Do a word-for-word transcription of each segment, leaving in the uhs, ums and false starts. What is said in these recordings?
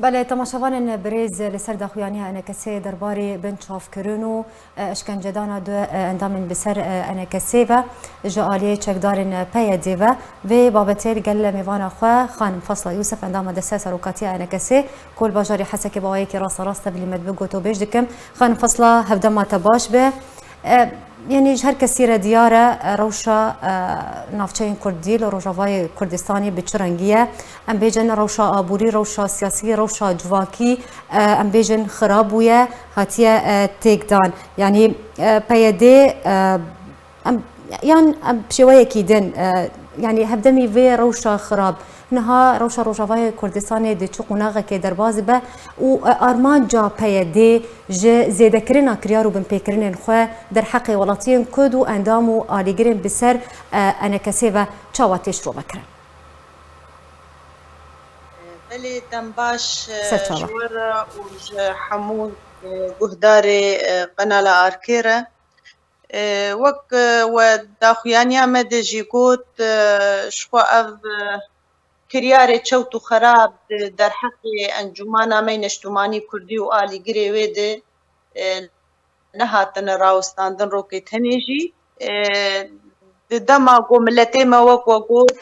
Belê, temaşevanên birêz, li ser daxuyaniya ENKSê derbarê binçavkirin û, e, eşkencedana du, e, endamên bi ser, e, ENKSê ve ji aliyê çekdarên, e, PYDê ve vê babetê li gel mêvana xwe, xanim Fasla Yûsif, endama desthilatê serokatiya ENKSê, ku li bajarê Hesekê bi awayekî rasterast tevlî me dibe, gotobêj dikim. Xanim Fasla, hevdema te baş be. E, Yanî ji her kesî re diyar e, e, rewşa, e, navçeyên Kurdî li Rojavayê Kurdistanê bi çi rengî ye? Em bêjin rewşa aborî, rewşa siyasî, rewşa civakî, e, em bêjin xirab bûye, hatiye, e, têkdan. Yanî, e, PYDê, e, em, yan em bi şêweyekî din, e, yanî hevdemî vê rewşa xirab, niha rewşa Rojavayê Kurdistanê di çi qonaxekê derbas dibe û, e, armanca PYDê ji zêdekirina kiryar û binpêkirinên xwe derheqê welatiyên Kurd û endam û alîgirên bi ser, e, ENKSê ve çawa tê şirove kirin? Belê, dem baş, e, Serçava. Ji we re û ji hemû, e, guhdarê, e, qenala Arkê re. E, wek, e, we daxuyaniya me de jî got, e, ji xwe ev, e, kiryarê çewt û xerab di derheqê Encûmana me Neştûmanî Kurdî û alîgirê wê de, e, nehatine rawestandin rokê tenê jî. E, di dema ku miletê me wek we got,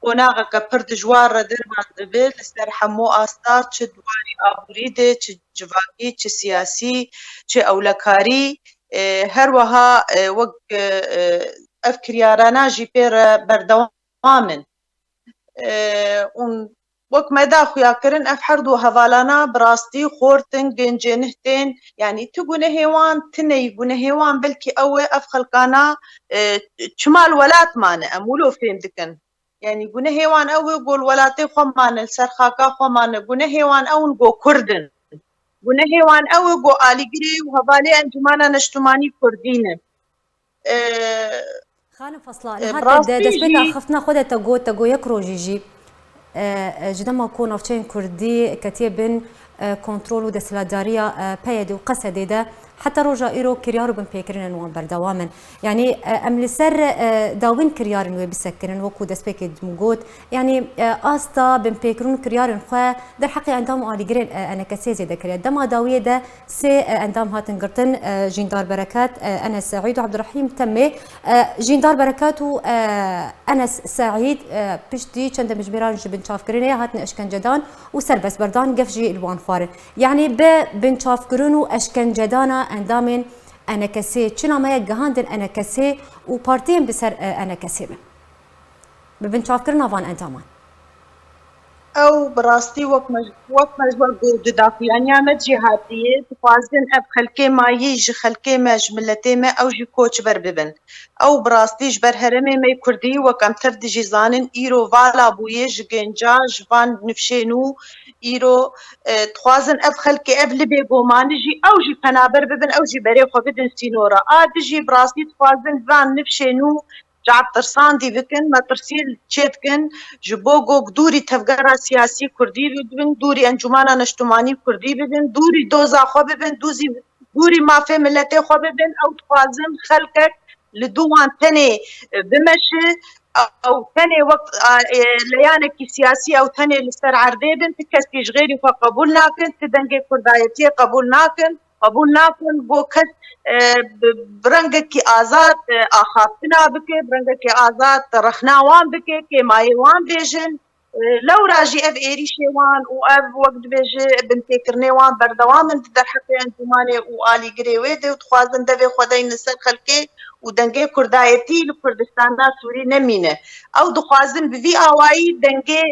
qonaxeke pir dijwar re derbas dibe li ser hemû asta, çi di warî aborî de, çi civakî, çi siyasî, çi ewlekarî. E, her wiha, e, wek, e, e, ev kiryarana jî pê re berdewam in. E, û wek me da xuya kirin, ev her du hevalana bi rastî xort in, gencê nihtên, yanî ti gunehê wan tune yî, gunehê wan belkî ew e, ev xelkana, e, çima li welat mane, em wilo fêm dikin. Yanî gunehê wan ew e, ku li welatê xwe mane, li ser xaka xwe mane. Gunehê wan ew in, ku Kurd in. Gunehê wan ew e, ku alîgirê û hevalê Encûmana Neştûmanî Kurdî ne. E, Xanim Fasla, e, niha bi te de rastî destpêka jî axiftina xwe de te got, te got yek rojî jî, e, e, ji dema ku navçeyên Kurdî ketiye bin, e, kontrol û desthilatdariya, e, PYDê û QSDê de, heta roja îro kiryar û binpêkirinên wan berdewam in. Yanî, e, em li ser, e, dawîn kiryarên wê bisekinin, wekû destpêkê din got. Yanî, e, asta binpêkirin û kiryarên xwe derheqê endam û alîgirên, e, ENKSê zêde kiriye. Dema dawiyê de sê, e, endam hatin girtin, e, Jîndar Berekat, e, Enes Seîd û Ebdurehîm Temê. E, Jîndar Berekat û, e, Enes Seîd, e, piştî çend demjimêran ji binçavkirinê hatin eşkencedan û serbestberdan, gef jî li wan xwarin. Yanî bi binçavkirin û eşkencedana endamên ENKSê, çi nameyek gihandin ENKSê û partiyên bi ser, e, ENKSê bin? Bi binçavkirina van endaman. Ew bi rastî wek me, wek me ji we got di daxuyaniya me jî hatiye, dixwazin ev xelkê mayî ji xelkê me, ji miletê me, ew jî koçber bibin. Ew bi rastî ji ber herêmê me yê Kurdî, wek em tev dijî zanin, îro vala bûye ji genca, ji van nifşên û îro, e, dixwazin ev xelkê, ev li bêgumanî jî, ew jî penaber bibin, ew jî berê xwe bidin sînora. A dijî bi rastî dixwazin van nifşên û Cab tirsandî bikin, metirsiyê çê dikin, ji bo ku dûrî tevgera siyasî Kurdî bibin, dûrî Encûmana Neştimanî Kurdî bibin, dûrî doza xwe bibin, dûzî, dûrî mafê miletê xwe bibin. Ew dixwazin xelkek li dû wan tenê, e, bimeşe, ew tenê wek, a, e, leyanekî siyasî ew tenê li ser erdê bin, ti kesî ji xêrî xwe qebûl nakin, ti dengê kurdayetiyê qebûl nakin. Qebûl nakin ku kes, e, bi, bi rengekî azad, e, axaftina bike, bi rengekî azad rexna wan bike, kêmayê wan bêjin. E, lewra jî ev êrîşê wan û ev wek dibêje binpêkirinê wan berdewam in di derheqê encûmanê û alîgirê wê de û dixwazin devê xwe deynin ser xelkê û dengê kurdayetî li Kurdistana Sûrî nemîne. Ew dixwazin bi vî awayî dengê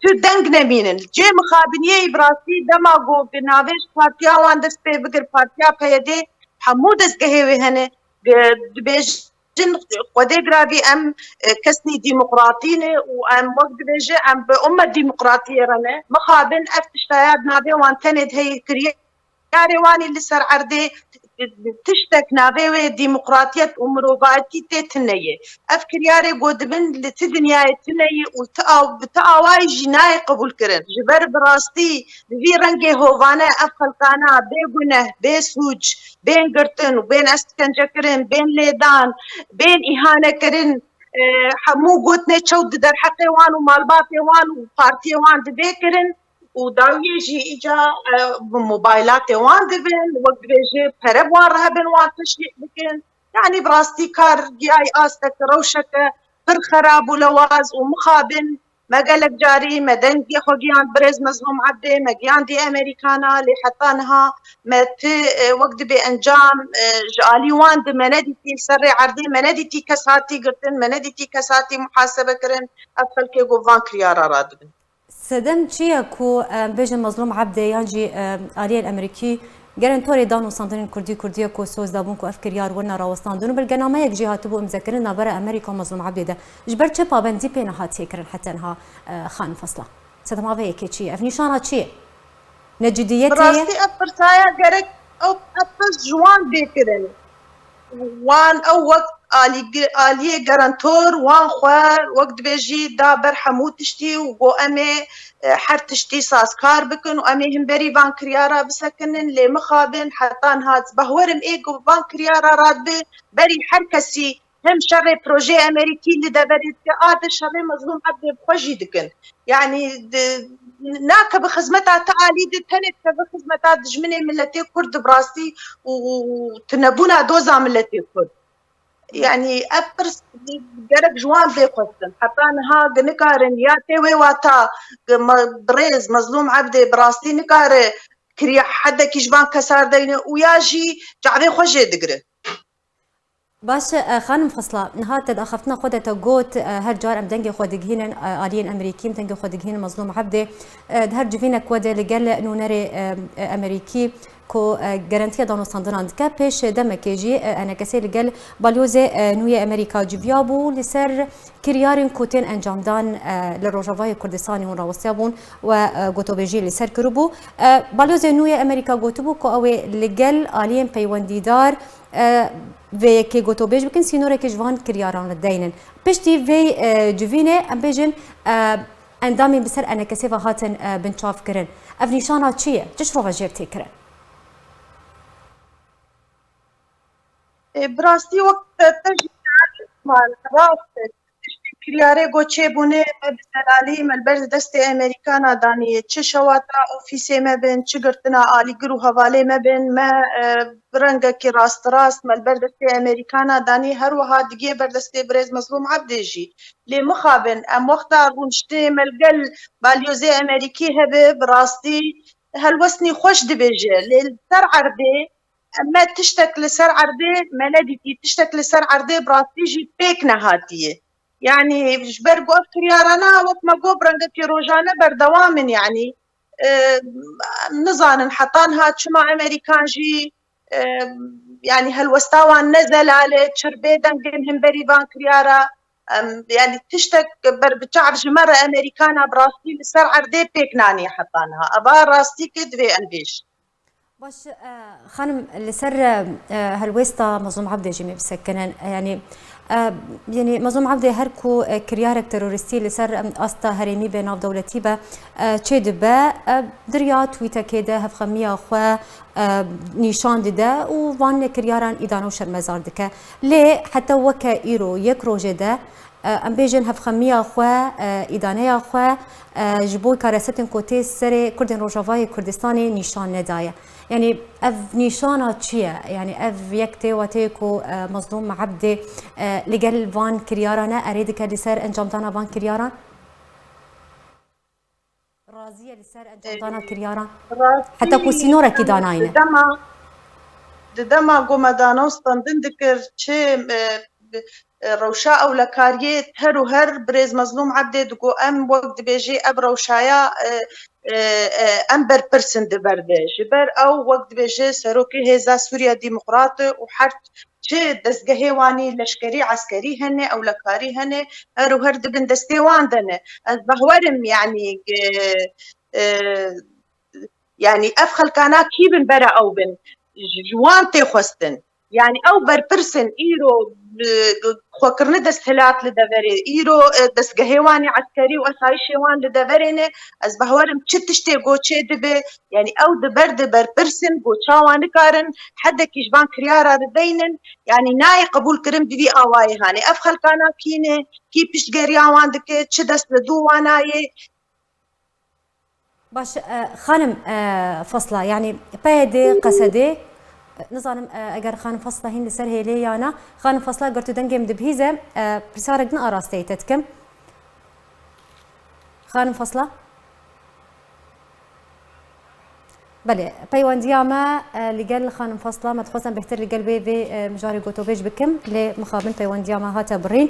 tu deng nemînin. Cê mixabiniyê yî bi rastî dema ku bi navê ji partiya wan dest pê bigir, partiya PYDê, hemû destgehê wê hene, e, dibêjin, Xwedê giravî em, e, kesnî demokratî ne û em wek dibêje em bi ummet demokratiyê re ne. Mixabin ev tiştaya di navê wan tenê de heye kiriye. Kiryarê wan ê li ser erdê tiştek navê wê demokratiyet û mirovayetî tê tune ye. Ev kiryarê ku dibin li ti dinyayê tune ye û ti aw-, bi ti awayî jî nayê qebûlkirin. Ji ber bi rastî bi vî rengê hovane ev xelkana bê guneh, bê sûc, bên girtin û bên eşkencekirin, bên lêdan, bên îhanekirin, e, hemû gotinê çewt di derheqê wan û malbatê wan û partiyê wan dibê kirin. û dawiyê jî îca, e, bi mobaylatê wan dibin, wek dibêje pere bi wan re hebin, wan teşwîq bikin. Yanî bi rastî kar giyayî asteke, rewşeke pir xerab û lewaz û mixabin. Me gelek carî me dengê xwe giyand birêz Mezlûm Ebdê, me giyandî Amerîkana, lê heta niha me ti, e, wek dibê encam, e, ji alî wan di me nedîtî, li ser rê erdê me nedîtî kes hatî girtin, me nedîtî kes hatî muhasebe kirin, ev xelkê ku van kiryara radibin. Sedem çi ye ku, em bêjin Mezlûm Ebdê yan jî, em, aliyên Amerîkî gerentorê danûstandinên Kurdî, Kurdiyê ku soz dabûn ku ev kiryar werine rawestandin û belgenameyek jî hatibû imzekirin navbera Amerîka û Mezlûm Ebdê de? Ji ber çi pabendî pê nehatiye kirin heta niha, e, Xanim Fesla? Sedema vê yekê çi ye? Ev nîşana çi ye? Necidiyetê ye? Bi rastî ev pirsaya gerek ew ev pirs ji wan bê kirin. Wan ew wek alîgi-, aliyê gerentor wan xwe wek dibêjî da ber hemû tiştî û got, "Em ê, e, her tiştî sazkar bikin û em ê himberî van kiryara bisekinin, lê mixabin heta niha ez behwerim ê ku van kiryara radibe berî her kesî hem şerê projeyê Amerîkî li deverê dike, a de şerê Mezlûm Ebdê bi xwe jî dikin." Yanî di, nake bi xizmeta ti alî de, tenê dikeve xizmeta dijminê miletê Kurd de bi rastî û, û, û tunebûna doza miletê Kurd. Yanî ev pirs gerek ji wan bê xwestin. Heta niha gi nikarin ya tê wê wata gi me-, birêz Mezlûm Ebdê bi rastî nikare kiriya hedekî ji van kesar deyne û ya jî çavê xwe jê digire. Baş e, Xanim Xisla, niha te di axaftina xwe de te got, e, her car em dengê xwe digihînin, e, aliyên Amerîkî, em dengê xwe digihînin Mezlûm Ebdê, e, di her civînek we de li gel nûnerê, e, e, Amerîkî ku, e, garantiya danûstandinan dike, pêş demekê jî, e, enekesê li gel balyozê, e, nû yê Amerîka civiya bû li ser kiryarên ku tên encamdan, e, li Rojavayê Kurdistanê hûn rawestiyabûn we, e, gotobêjiyê li ser kiribû. E, balyozê nû yê Amerîka gotibû ku ew ê li gel aliyên peywendîdar e, vê yekê gotobêj bikin, sînorekê ji van kiryaran re deynin. Piştî vê, e, civînê, em bêjin, e, endamên bi ser enekesê ve hatin, e, binçavkirin. Ev nîşana çi ye? Çi şirova jêr tê kirin? E, bi rastî wek te jî rast e. Tiştê kiryarê ku çêbûne me bi zelalî me li ber destê Amerîkana daniye. Çi şewata ofîsê me bin, çi girtina alîgir û hevalê me bin, me, e, bi rengekî rasterast me li ber destê Amerîkana danî, her wiha digê ber destê birêz Mezlûm Ebdê jî. Lê mixabin, em wexta rûniştinê me li gel balyozê Amerîkî hebe, bi rastî helwestnî xweş dibêje. Lê li ser erdê, em me tiştek li ser erdê me nedîtî, tiştek li ser erdê bi rastî jî pêk nehatiye. Yanî ji ber ku ev kiryarana wek me got bi rengekî rojane berdewam in, yanî, e, em nizanin heta niha çima Amerîkan jî, e, yanî helwesta wan ne zelal e, çir bê deng in himberî van kiryara. Em, yanî tiştek ber bi çav ji me re Amerîkana bi rastî li ser erdê pêk nanî heta niha. Eva rastî ke divê em bêjin. Baş, e, xanim, li ser, e, e, helwêsta Mezlûm Ebdê jî me bisekinin. E, yanî, e, yanî Mezlûm Ebdê her ku, e, kiryarek terorîstî li ser, em, asta herêmî be, navdewletî be, e, çêdibe, e, di riya twîtekê de hevxemiya xwe, e, nîşan dide û van kiryaran îdane û şermezar dike. Lê heta weke îro yek rojê de, e, em bêjin hevxemiya xwe, e, îdaneya xwe, e, ji bo karesetên ku tê serê Kurdên Rojavayê Kurdistanê nîşan nedaye. Yanî ev nîşana çi ye? Yanî ev yek tê wateyê ku, e, Mezlûm Ebdê, e, li gel van kiryarane erê dike li ser encamdana van kiryaran? Razî ye li ser encamdana kiryaran? Rastî, heta ku sînorekî danayne. Di dema, di dema ku me danûstandin dikir, çi, e, e, rewşa ewlekariyê her û her birêz Mezlûm Ebdê digo, em wek dibêjê ev rewşaya, e, e, e, em berpirs in di ber de. Ji ber ew wek dibêje serokê Hêza Sûriya Demokrat û her çi dezgehê wanî leşkerî, eskerî hene, ewlekarî hene, her û her di bin destê wan de ne. Ez behwerim, yanî, e, e, yanî ev xelkana kî bin bera ew bin? Ji, ji wan tê xwestin. Yanî ew berpirs in îro, e, xwekirine desthilat li deverê, îro, e, dezgehê wanî eskerî û esayîşê wan li deverê ne. Ez behwerim çi tiştê go çê dibe, yanî ew di ber de berpirs in, go çawa nikarin hedekî ji van kiryara re deynin, yanî nayê qebûlkirin bi vî awayê hanê. Ev xelkana kî ne, kî piştgeriya wan dike, çi dest li dû wan nayê? Baş, e, xanim, e, Fasla, yanî P Y D, Q S D, e, nizanim, e, eger xanim Fasla hîn li ser hêlê ya na. Xanim Fasla, ger tu dengê min dibihîze, e, pirsyarek din arasteyî te dikim. Xanim Fasla? Belê, peywendiya me, e, li gel xanim Fasla, me dixwazim bêhtir li gel wê vê, e, mijarê gotobêj bikim, lê mixabin peywendiya me hate birîn.